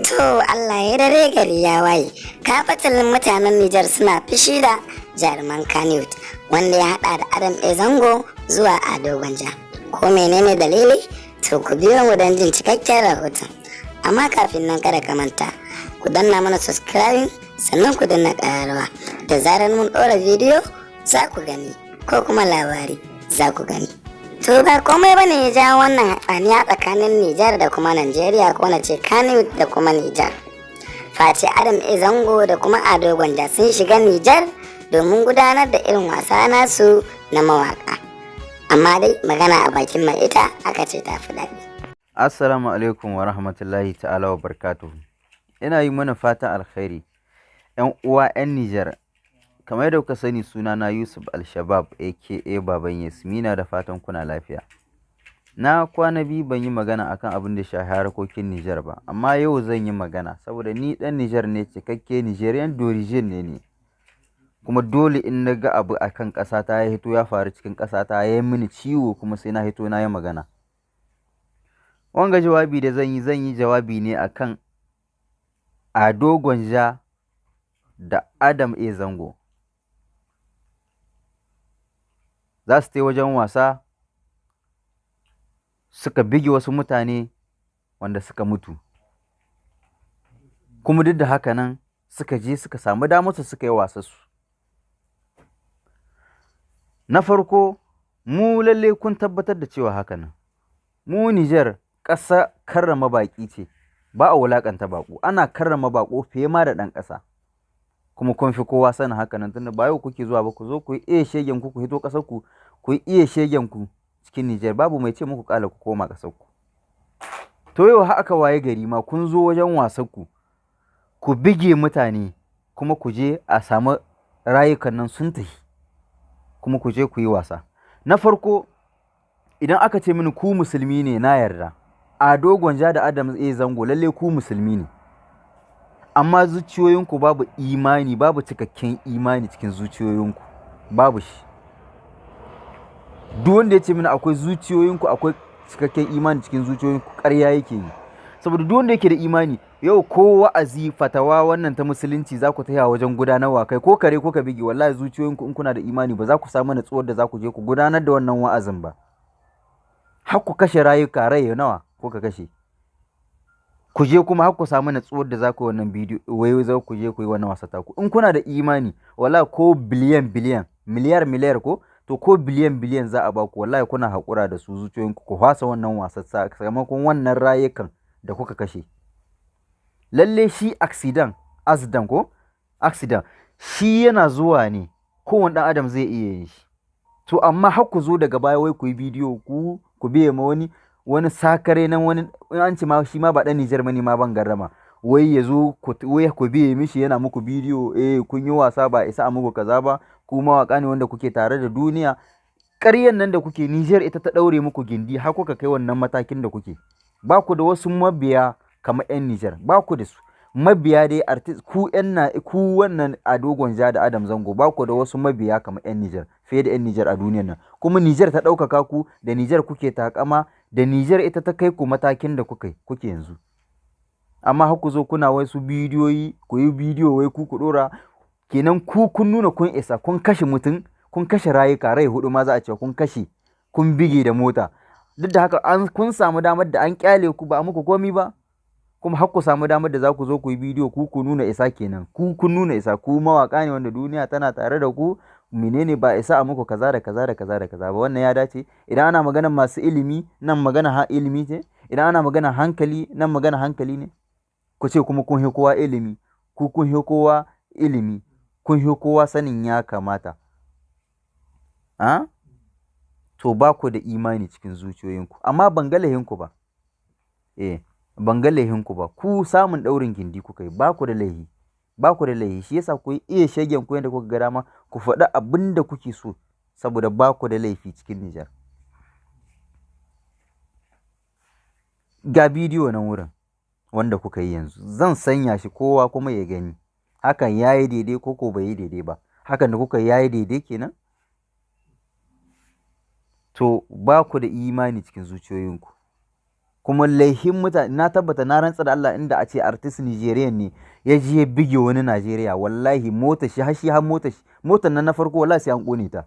To Allah ya dare gari ya waye. Kafatalin mutanen Nijar suna fishi da jaruman Kannywood wanda ya hada da Adam A Zango zuwa Ado Gwanja. Ko menene dalili? To ku biyo mu don jin cikakken rahoton. Amma kafin nan, kada ka manta, ku danna mana subscribing, sannan ku danna ƙararrawa. Da zarar mun ɗora bidiyo za ku gani, ko kuma labari za ku gani. To ba komai bane ya jawo wannan hatsaniya tsakanin Nijar da kuma Najeriya, ko na ce Kannywood da kuma Nijar, face Adam A Zango da kuma Ado Gwanja sun shiga Nijar domin gudanar da irin wasa nasu na mawaka. Amma dai magana a bakin mai ita aka ce tafi daɗi. Assalamu alaikum wa rahmatullahi ta'ala wa barkatuhu. Ina yi mana fatan alkhairi. ‘Yan uwa ‘yan Nijar, kamar yadda kuka sani, suna na Yusuf Al-Shabab, aka Baban Yasmina, da fatan kuna lafiya. Na kwana biyu ban yi magana akan abin da shafi harkokin Nijar ba, amma yau zan yi magana saboda ni ɗan Nijar ne cikakke, Nigerian d'origine ne ni. Kuma dole in na ga abu akan ƙasa ta ya hito ya faru cikin ƙasa ta, ya yi mini ciwo, kuma sai na hito na yi magana. Wanga jawabi da zan yi, zan yi jawabi ne akan Ado Gwanja da Adam A Zango. Za su tai wajen wasa, suka bige wasu mutane wanda suka mutu. Kuma duk da haka nan suka je suka samu damar su suka yi wasarsu. Na farko, mu lalle kun tabbatar da cewa haka nan. Mu Nijar ƙasa karrama baƙi ce, ba a wulaƙanta baƙo, ana karrama baƙo fiye ma da ɗan ƙasa. Kuma kun fi kowa sanin haka nan, tunda ba yau kuke zuwa ba ku zo ku yi iya shegen ku, ku hito ƙasar ku, ku yi iya shegen ku cikin Nijar, babu mai ce muku ƙala, ku koma ƙasar ku. To yau har aka waye gari ma kun zo wajen wasan ku, ku bige mutane, kuma ku je a samu rayukan nan sun tafi, kuma ku je ku yi wasa. Na farko, idan aka ce mini ku musulmi ne, na yarda. Ado Gwanja da Adam A Zango, lalle ku musulmi ne. Amma zuciyoyinku babu imani, babu cikakken imani cikin zuciyoyinku, babu shi. Duk wanda ya ce mini akwai zuciyoyinku, akwai cikakken imani cikin zuciyoyinku, ƙarya yake yi. Saboda duk wanda yake da imani yau, ko wa'azi, fatawa wannan ta musulunci za ku taya wajen gudanarwa, kai ko kare ko ka bige, wallahi zuciyoyinku in kuna da imani ba za ku samu natsuwar da za ku je ku gudanar da wannan wa'azin ba. Har ku kashe rayuka, rai nawa ko ka kashe. Ku je kuma har ku samu natsuwar da za ku yi wannan bidiyo, wai za ku je ku yi wannan wasa taku. In kuna da imani, wallahi ko biliyan biliyan, miliyar miliyar, ko to ko biliyan biliyan za a ba ku, wallahi kuna haƙura da su zuciyoyinku ku fasa wannan wasa sakamakon wannan rayukan da kuka kashe. Lalle shi accident, accident ko accident shi yana zuwa ne, kowane ɗan adam zai iya yin shi. To amma har ku zo daga baya wai ku yi bidiyo, ku biye ma wani sakare nan, wani an ce ma shi ma ba ɗan Nijar bane ma, ban garrama. Wai ya zo wai ku biye mishi yana muku bidiyo, eh, kun yi wasa, ba isa a muku kaza ba, ku mawaƙa ne wanda kuke tare da duniya. Ƙaryan nan da kuke, Nijar ita ta ɗaure muku gindi har kuka kai wannan matakin da kuke. Ba ku da wasu mabiya kamar 'yan Nijar, ba ku da su. Mabiya dai artist ku 'yan na ku wannan Ado Gwanja da Adam Zango, ba ku da wasu mabiya kamar 'yan Nijar, fiye da 'yan Nijar a duniyar nan. Kuma Nijar ta ɗaukaka ku, da Nijar kuke takama, da Nijar ita ta kai ku matakin da kuke yanzu. Amma har ku zo kuna wasu bidiyoyi, ku yi bidiyo wai ku ku ɗora, kenan ku kun nuna kun isa, kun kashe mutum, kun kashe rayuka, rai huɗu ma za a ce kun kashe, kun bige da mota. Duk da haka an kun samu damar da an kyale ku, ba a muku komi ba. Kuma har ku samu damar da za ku zo ku yi bidiyo, ku ku nuna isa kenan. Ku kun nuna isa, ku mawaƙa ne wanda duniya tana tare da ku, menene ba isa a muku kaza da kaza da kaza da kaza ba. Wannan ya dace? Idan ana maganar masu ilimi, nan magana ha ilimi ce? Idan ana magana hankali, nan magana hankali ne? Ku ce kuma kun hi kowa ilimi, ku kun hi kowa ilimi, kun hi kowa sanin ya kamata. A? To ba ku da imani cikin zuciyoyinku, amma ban ga laihinku ba. Eh, ban ga laihinku ba. Ku samun ɗaurin gindi kuka yi, ba ku da laihi. Ba ku da laihi, shi yasa ku yi iya shegen ku yanda kuka ga dama, ku faɗi abin da kuke so saboda ba ku da laifi cikin Nijar. Ga bidiyo nan wurin wanda kuka yi yanzu, zan sanya shi kowa kuma ya gani. Hakan ya yi daidai ko ko bai yi daidai ba? Hakan da kuka yi ya yi daidai kenan? To ba ku da imani cikin zuciyoyinku. Kuma laihin mutane, na tabbata, na rantsa da Allah, inda a ce artist Nigerian ne ya je ya bige wani Najeriya, wallahi mota shi har shi har mota shi, motar nan na farko wallahi sai an kone ta.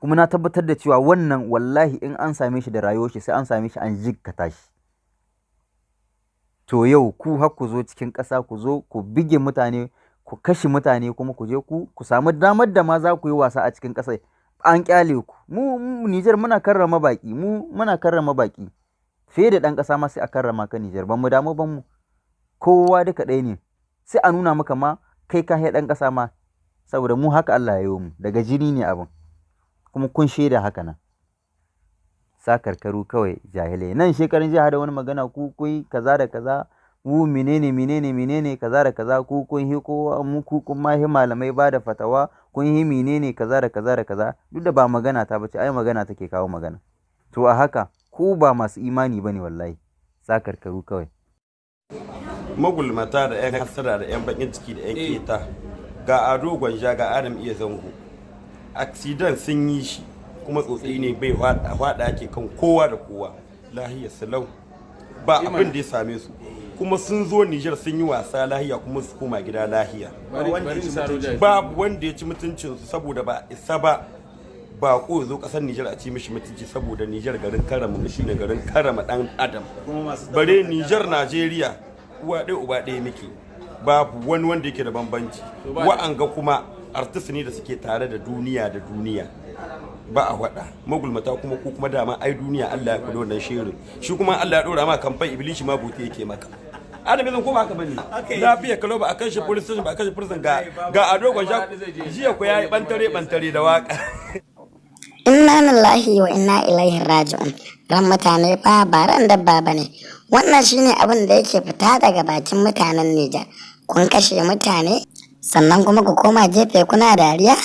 Kuma na tabbatar da cewa wannan wallahi in an same shi da rayuwar shi, sai an same shi an jikkata shi. To yau ku har ku zo cikin ƙasa, ku zo ku bige mutane, ku kashe mutane, kuma ku je ku samu damar da ma za ku yi wasa a cikin ƙasa, an kyale ku. Mu Nijar muna karrama baki, mu muna karrama baki fiye da ɗan ƙasa ma. Sai a karrama ka Nijar, ban mu damu ban mu, kowa duka ɗaya ne. Sai a nuna maka ma kai ka ɗan ƙasa ma, saboda mu haka Allah ya yi mu, daga jini ne abin, kuma kun shaida haka nan. Sakarkaru kawai, jahilai. Nan shekarun jiya da wani magana, ku kun kaza da kaza, mu menene menene menene kaza da kaza, ku kun hi kowa, mu ku kun ma hi malamai ba da fatawa, kun hi menene kaza da kaza da kaza. Duk da ba magana ta bace, ai magana take kawo magana. To a haka ku ba masu imani bane wallahi, sakarkaru kawai. Magulmata da 'yan hasara da 'yan bakin ciki da 'yan keta, ga Ado Gwanja, ga Adam A Zango, accident sun yi shi kuma tsotsi ne bai hwada ake kan kowa da kowa. Lahiya salau, ba abin da ya same su, kuma sun zo Nijar sun yi wasa lahiya, kuma su koma gida lahiya. Babu wanda ya ci mutuncinsu, saboda ba isa ba ba ko zo kasar Nijar a ci mishi mutunci, saboda Nijar garin karama shi ne, garin karama dan adam. Bare Nijar Najeriya uwa ɗaya uba ɗaya muke, babu wani wanda yake da bambanci. Wa'anga kuma artist ne da suke tare da duniya da duniya, ba a faɗa. Magulmata kuma ko kuma dama ai duniya Allah ya kula wannan shirin shi, kuma Allah ya dora ma kamfan iblishi ma bute yake maka. Adam yanzu ko ba haka bane? Lafiya kalau, ba a kan shi police station ba, a kan shi prison. Ga Ado Gwanja jiya ko yayi bantare bantare da waka. Inna lillahi wa inna ilaihi raji'un. Ran mutane fa ba ran dabba bane. Wannan shine abin da yake fita daga bakin mutanen Nijar. Kun kashe mutane, sannan kuma ku koma gefe kuna dariya.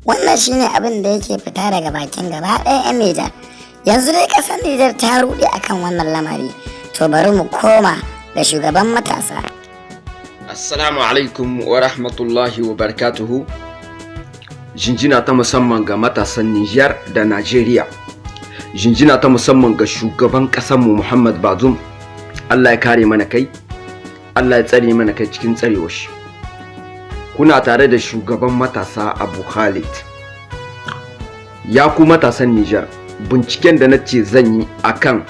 Wannan shine abin da yake fita daga bakin gaba ɗaya 'yan Nijar. Yanzu dai ƙasar Nijar ta ruɗe akan wannan lamari. To bari mu koma da shugaban matasa. Assalamu alaikum wa rahmatullahi wa barakatuhu. Jinjina ta musamman ga matasan Nijar da Najeriya. Jinjina ta musamman ga shugaban ƙasarmu Muhammad Bazoum. Allah ya kare mana kai, Allah ya tsare mana kai cikin tsarewar shi. Kuna tare da shugaban matasa Abu Khalid. Ya ku matasan Nijar, binciken da na ce zan yi akan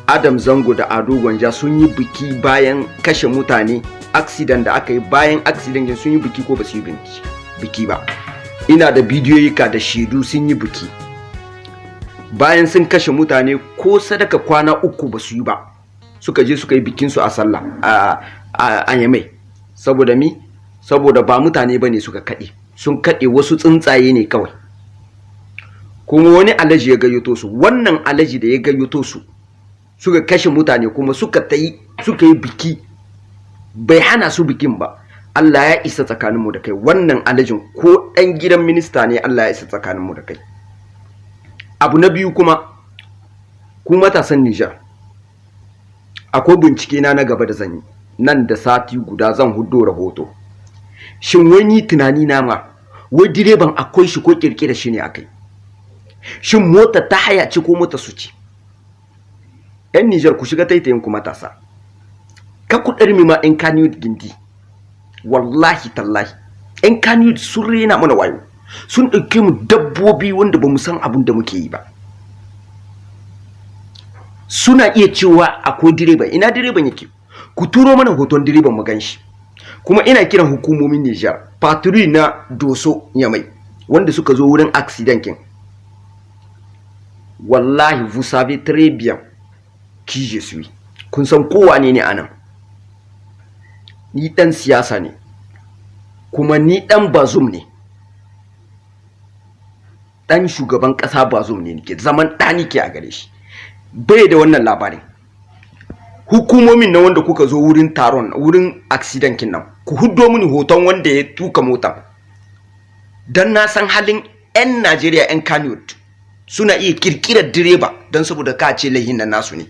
Adam Zango da Ado Gwanja sun yi biki bayan kashe mutane, accident da aka yi, bayan accident sun yi biki ko ba su yi biki ba. Ina da bidiyoyika da shaidu, sun yi biki. Bayan sun kashe mutane, ko sadaka kwana 3 ba su yi ba, suka je suka yi bikinsu a sallah a Yamai. Saboda mi? Saboda ba mutane ba ne suka kaɗe, sun kaɗe wasu tsuntsaye ne kawai. Kuma wani alaji ya gayyato su, wannan alaji da ya gayyato su suka kashe mutane, kuma suka tayi suka yi biki, bai hana su bikin ba. Allah ya isa tsakaninmu da kai wannan alajin, ko ɗan gidan minista ne, Allah ya isa tsakaninmu da kai. Abu na biyu kuma, ku matasan Nijar, akwai bincike na na gaba da zan yi, nan da sati guda zan hudo rahoto. Shin wani tunani na ma, wai direban akwai shi ko kirkira shi ne akai? Shin mota ta haya ce ko mota su ce? Yan Nijar, ku shiga taitayin ku matasa, ka ku ɗarmi ma yan Kannywood gindi. Wallahi tallahi yan Kannywood sun rena mana wayo, sun ɗauke mu dabbobi wanda ba mu san abin da muke yi ba. Suna iya cewa akwai direba, ina direban yake? Ku turo mana hoton direban mu gan shi. Kuma ina kiran hukumomin Nijar, patrouille na Doso Nyamai wanda suka zo wurin accident kin, wallahi vous savez très bien qui je suis, kun san kowa ne ne anan. Ni dan siyasa ne, kuma ni dan Bazum ne, dan shugaban kasa Bazum ne, nike zaman ɗani ke a gare shi. Bai da wannan labarin. Hukumomin na wanda kuka zo wurin taron, wurin accident kin nan, ku huddo mini hoton wanda ya tuka mota, dan na san halin 'yan Najeriya, 'yan Kannywood suna iya kirkirar direba don saboda ka ce laihin nan nasu ne.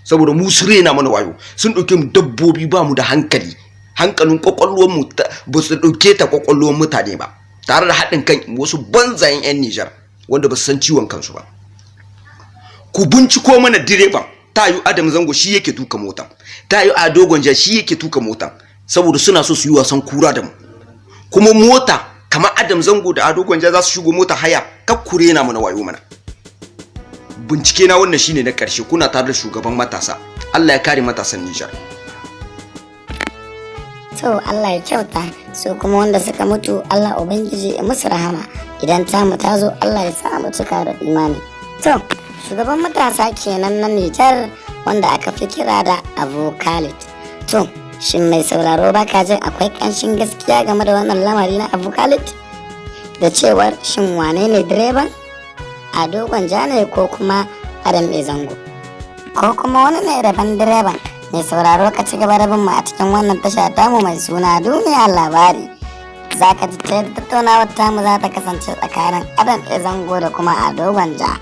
Saboda mu su rena mana wayo, sun ɗauke mu dabbobi, ba mu da hankali, hankalin kwakwalwar mu ba su ɗauke ta kwakwalwar mutane ba, tare da haɗin kan wasu banzayen 'yan Nijar wanda ba su san ciwon kansu ba. Ku binciko mana direban. Ta yi Adam Zango shi yake tuka mota, ta yi Ado Gwanja shi yake tuka mota, saboda suna so su yi wasan kura da mu. Kuma mota kamar Adam Zango da Ado Gwanja za su shigo mota haya, kakkure na mana wayo mana. Bincike na wannan shine na karshe. Kuna tare da shugaban matasa. Allah ya kare matasan Nijar. To, Allah ya kyauta. Su kuma wanda suka mutu, Allah Ubangiji ya musu rahama. Idan tamu ta zo, Allah ya sa mu cika da imani. To, shugaban matasa kenan na Nijar wanda aka fi kira da Abu Khalid. To, shin mai sauraro, baka jin akwai ƙanshin gaskiya game da wannan lamari na Abu Khalid? Da cewar shin wane ne direban? Ado Gwanja ne ko kuma Adam Mai Zango? Ko kuma wani ne daban direban? Mai sauraro, ka ci gaba da bin mu a cikin wannan tasha tamu mai suna Duniya Labari. Za ka ji ta yadda tattaunawar tamu za ta kasance tsakanin Adam A Zango da kuma Ado Gwanja.